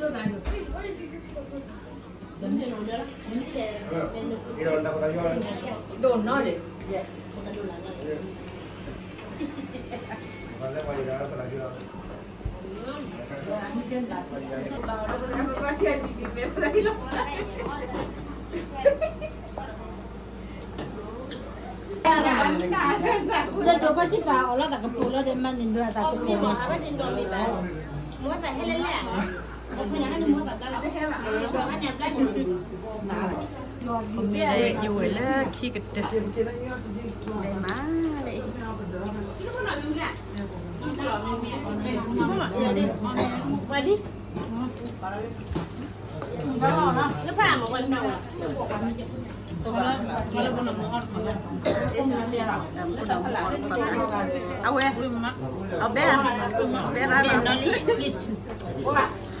ဒိၣ်နီၢ်န့ၣ် လၢဒိၣ်ကီၢ်စံးပာ်အီၤလီၤ တၢ်ကပူၤလီၤ ဒီးမၤန့ၢ်ဒိၣ်တၢ်ကပူၤလီၤ. မ့ၢ်လၢယဝဲၢ်လၢခံကတၢၢ် မ့ၢ်မးလၢအံၤ ဝဲဒ် အဝဲ အဘဲ ဘဲရါလီၤ.